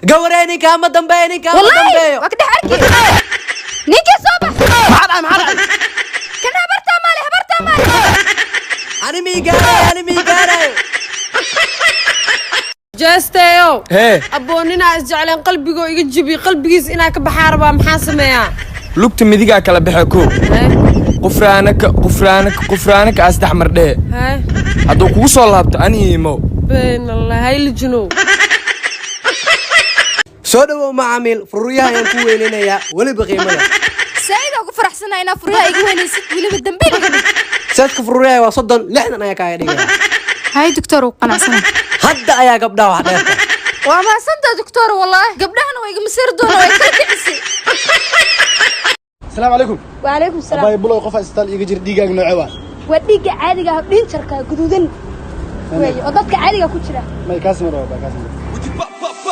Gabarey, ninkaa ma dambeeyo, ninkaa ma Wallaahi dambeeyo. Waa ka dhex arki ninkii soo bax. Maxaa dhacay? Maxaa dhacay? Kan habartaa maale, habartaa maale. Ani mii gaarayo, ani mii gaarayo. Jeesteeyow. Hee. Abooninaa isjecleen, qalbigoo iga jibi, qalbigiis inaa ka baxaa rabaa, maxaa sameeyaa? Lugta midigaa kala baxe koo. Hee. Qufraanaka, qufraanaka, qufraanaka aa saddex mar dhehe. Hee. Hadduu kugu soo laabto, ani imow. Been Allah haylijinow. Soo dhawow macaamiil, fururyaha ayaan ku weynaynayaa weliba qiimada. Saaid ku faraxsanahay inaa furyaha iga weynaysid, weliba dambiil iga dhig. Sadka fururyaha waa 30, 60 ayaa kaaga dhigaya. Hay doctor, uu qanacsana. Hadda ayaa gabdhaha wax dheerta. Waa mahadsantaha doctor, wallaahi gabdhahana way iga masiri doona, way kala kicisay. Asalaamu calaykum. وعليكم السلام. Abay bulow, qof isbitaal iiga jira, dhiigaaga noocee waa? Waa dhiigga caadiga ah, dhinjarka guduudan weeye oo dadka caadiga ku jira. May, kaas mar waa kaas mar.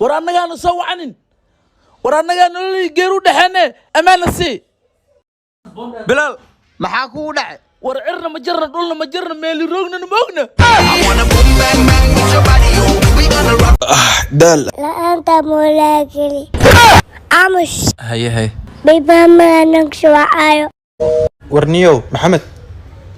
War annagaana soo wacanin, war annagaa nololii geer u dhexeene, ammaana sii. Bilaal. Maxaa kugu dhacay? War cirna ma jirna, dhulna ma jirna, meeli roognana ma ogna. Daal. La'aanta moolaageli amus. Haye, haye. Baybaamaanagsuwacayo. Warniyow Maxamed,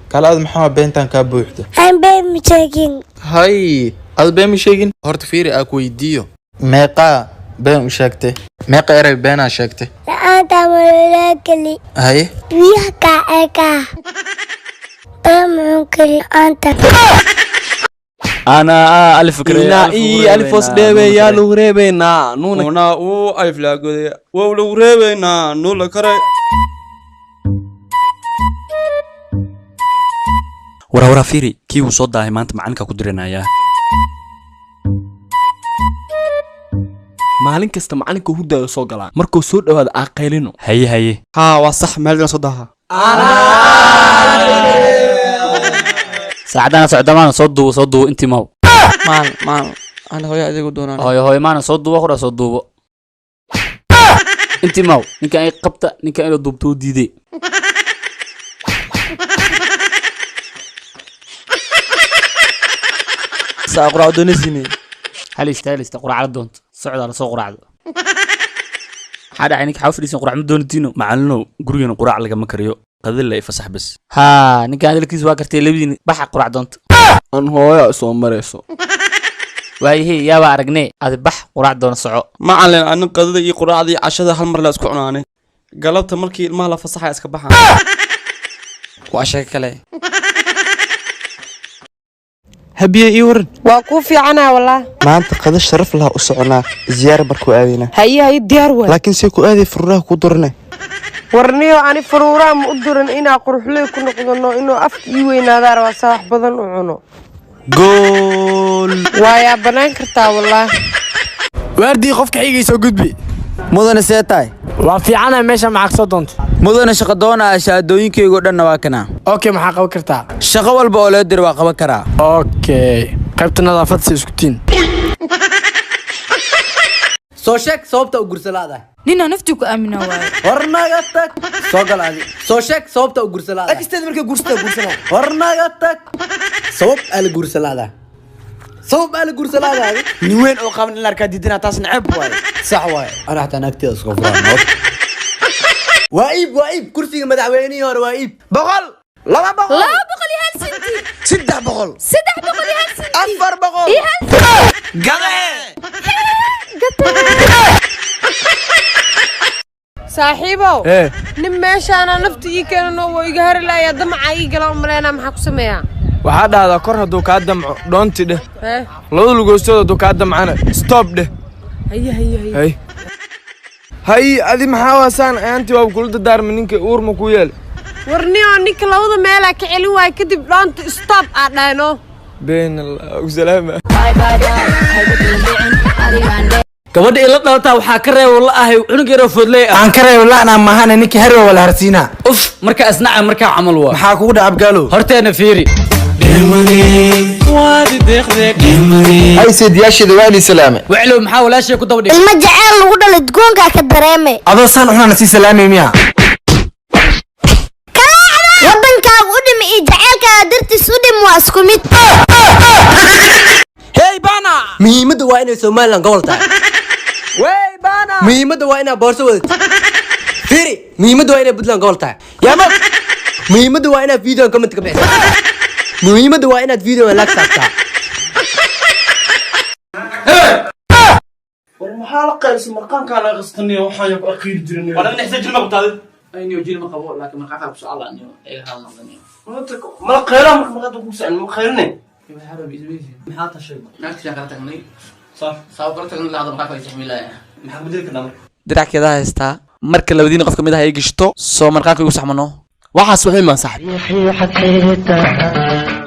kala aad maxaa beentan kaa buuxda? Aan been sheegin. Hay, ad been ma sheegin. Horta fiiri, aa ku weydiiyo, meeqaa been u sheegtay? Meeqa erey beenaa sheegtay? La'aanta moolaageli. Haye. Biyaha kaaceekaa baamunkeli la'aanta. Ana alif. Ina ii alif hoos dheebeeyaa lagu reebeynaa nuuna. Una uu alif laagoday, wow lagu reebaynaa, nuu la karay. Waraa, waraa, fiiri, kii wuu soo daahay maanta, macalinka ku dirinayaa. Maalin kasta macalinka hurdaayo soo galaa, markuu soo dhowaado aa qaylino. Haye, haye. Haa, waa sax, meel soo daaha. Saacadana socdamaana, soo duubo, soo duubo intii maw. Maal maal ana hooyo adigu doonaan. Hooyo, hooyo maana, soo duubo, qura soo duubo intii maw. Ninkan ay qabta, ninkan inuu duubto u diiday. Saa quraac doonaysiine. Halista, halista, quraacla doonto, socdaa lasoo quraacdo. Maxaa dhacay ninka xaa fadhiisan? Quraac ma doonatiino? Macalinow, gurigana quraac lagama kariyo, qadila i fasax bas. Haa, ninkan hadalkiisa waa kartay, labadiin baxa quraac doonto. An hooyo soo marayso. Waayahey, yaabaa aragnee, adi bax quraac doona, soco. Macalin, anin qadada iyo quraacda iyo cashada hal mar la isku cunaanay. Galabta markii ilmaha la fasaxaya iska baxaan. Waa sheeko kale. Habiye, ii waran. Waa kuu fiicanaa wallah. Maanta qado sharaf laha u soconaa, ziyaara markuu aadaynaa. Haye, haye, diyaar waay. Laakiin see ku aaday furuuraha ku durane? Warniyo, ani faruuraha ma u duran inaa quruxley ku noqdono, inuu afka ii weynaadaa rabaa, saa wax badan u cuno. Gool. Waayaa banaan kartaa wallah. Waardii, qofka xigay soo gudbi. Mudane, see tahay? Waa fiicana, meesha maxaa kasoo doonta? Mudane, shaqo doonaa, shahaadooyinkaygo dhanna waa kanaa. Okay, maxaa qaban kartaa? Shaqo walba oo loo diro waa qaban karaa. Okay, qaybta nadaafad si isku tiin. Soo sheeg sababta u gursalaadahay. Ninaa naftii ku aamina waaye. War naga tag, soo gal adi. Soo sheeg sababta u gursalaadahay. Agteeda markay guursataa guursanaa. War naga tag, sabab aa la gursalaadahay, sabab aa la gursalaadahay. Nin weyn oo qaban in la arkaa diidina, taas neceb waaye. Sax waaye, ana xataa naagteeda iska furaan. Waa iib, waa iib kursiga madaxweynihii hore, waa iib. 100, 200. 201 sinti. 300. 301 sinti. 400. Iyo hal sinti. Gadee. Saaxiibow. Ee. Nin meeshaana nafta ii keenano waa iga hari laaya, damaca ii gala umaleynaa, maxaa ku sameeyaa? Waxaa dhahdaa, kor hadduu kaa damco, dhoonti dheh. Hee. Labada lugoostood hadduu kaa damcana, stop dheh. Haye, haye, haye. Hay hay, adi maxaa waasaan ayaantii waaba kula dadaarma, ninka uurma ku yeel. Warniyo, ninka labada meelaa ka celin waaya, kadib dhoonta stop aa dhahno. Been Allah salaama. Gabadha ila dhalataa waxaa ka reebo la ahay cunug yaroo foodley ah. Aan ka reebo la'naa mahane, ninkii harwa wala harsiinaa. Uf, markaa isnaca markaa camal waa. Maxaa kugu dhaca, Abgaalow? Horteena fiiri. Hay seediyaasheeda, waa inay salaame. Waclow, maxaa walaashay ku daba dhigay? Ilmo jaceyl lagu dhalay dugoonkaa ka dareemay. Adoo saan uxunana sii salaamay miya? waa isku mid. Hey bana. Muhiimadda waa inay Somaliland gobol tahay. Wey bana. Muhiimadda waa inaad boorso wadatid. Fiiri, muhiimadda waa inay Puntland gobol tahay. Yaama, muhiimadda waa inaad video comment ka bixisaa. Muhiimadda waa inaad video like saartaa. War maxaa la qaylsay? Marqaankaa laga qastaniya, waxaan ku aqiiri jirin. Wala nixsa jilma qabtaade. Ayniyo jil ma qabo, laakiin marqaankaa ku soo alla niyo iga hadal noqdaniyo. Mala qayla marka maqaad ku socon ma qayline. Maxaa tashay? Naagtiisaan kala tagnay. Sax. Sabab kala tagnay laada marqaanka way isticmaalaya. Maxaa bedeli karnaa marka? Dirackeeda haystaa marka labadiina qof kamid ah ay gishto soo marqaanka igu saxmano. Waxaas waxay maan sax.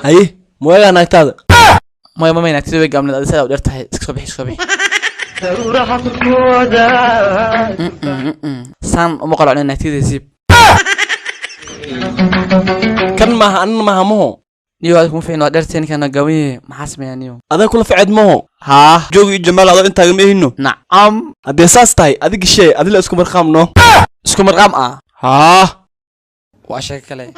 Haye, mooyaga naagtaada. Maya, mamay, naagtida way gaabneed, adi sidaa u dheer tahay. Iska soo bixi, iska soo bixi. Saan uma qalocnay naagtida siib. Kan maaha, anna maaha maho. Niyo aad kuma fiicno, waa dheertay, ninkaan gaban yahay. Maxaa sameeyaa niyo? Adaa kula faceed maho. Haa. Joog iyo jamaal adoo intaaga ma ehino. Nacam. Haddee saas tahay, adiga shee adila isku marqaam no. Isku marqaam ah. Haa. Waa sheeko kale.